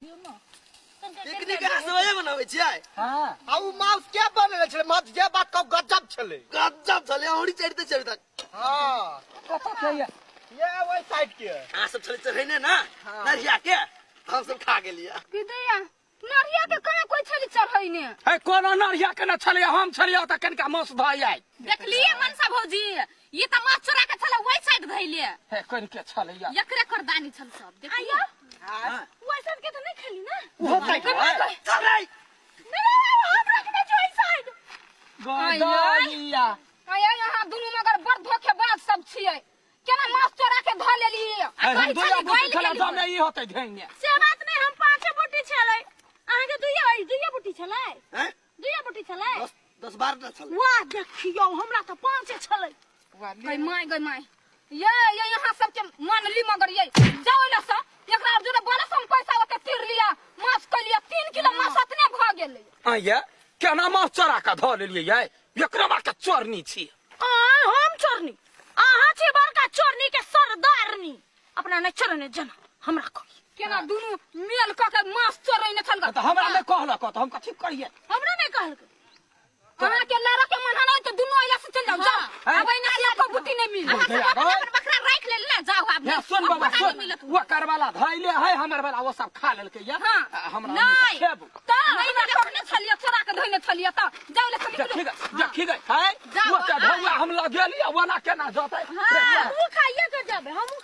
Picnic अहाँ सब एहे मनाबै छियै? हाँ। आ उ माउस के बनेले छलै? माउस जे बात कहू गजब छलै। गजब छलै, औरी चढ़िते चढ़िते। हाँ। कतऽ के ये? ये ओहि साइड के। अहाँ सब छलै चढ़ेने ना नरिया के, हम सब खा गेलियै। दीदीया, नरिया के कहाँ कोई छली चढ़ैने? हे, कोनो नरिया के न छलै, हम छलियै ओतऽ कनिका माउस भऽ आइ। देखलिए मनसा भौजी, ये त माछ चोरा के छले ओहि साइड धैले। हे, कनिके छलैया। एकरे करदानी छल सब। देखलिए? हाँ। ओहि साइड के त नहीं खेली ना? ओहो साइड है। चल रे। हमरा के नहीं ओहि साइड। गदरिया। आय यहाँ दुनू मगर बड़ धोखेबाज सब छियै। केना माछ चोरा के धऽ लेली? हे, हम कहै दुइया छली, बुटी गइल छलै, गेली। दमे ई होतै धैने। से बात नहीं, हम पांचे बुटी छलै। अहाँ के दुइया बुटी छलै? हैं? दुइया बुटी छलै? दस दस बारह टा छलै। वाह, देखियौ, हमरा तऽ पांचे छलै। गई माय, गई माय, ये ये यहाँ सबके मान ली मगर ये जाओ ना सा एकरा आर जोरे बोला हम पैसा ओते तीर लिया माछ के लिया 3 किलो माछ अतने भ गेलै। आ ये केना माछ चोरा के धऽ लेलियै ये? एकरा मार के चोरनी छी। आय हम चोरनी? अहाँ छी बड़का चोरनी के सरदारनी। अपना नहीं चोरने जना हमरा कही। केना दुनू मेल क के माछ चोरैने छल? तऽ हमरा नहि कहलक तऽ हम कथी करियै? हमरा नहि कहलक। अहाँ के लड़ा के मन हनै तऽ दुनू अइला से चल जाओ, जाओ। हाँ। अब एना एको बुटी नहीं मिली। अहाँ सब अपन अपन बकरा राखि लेल ने, जाओ आब। हे, सुन अब बाबा, पता सुन। नहीं मिलत। वो करवाला धैले है, हमर वाला वो सब खा लेलकै या। हाँ। हमरा नहीं। खेबू। तऽ हमरा कहने छलियै, चोरा के धोइने छलियै, तऽ जाओ ले से निकलू। देखी गई, देखी गई, है? जाओ, वो तऽ ढौआ हम लगेलियै, ओना केना जतै? हाँ, हमहूँ खाइए के जेबै, हमहूँ।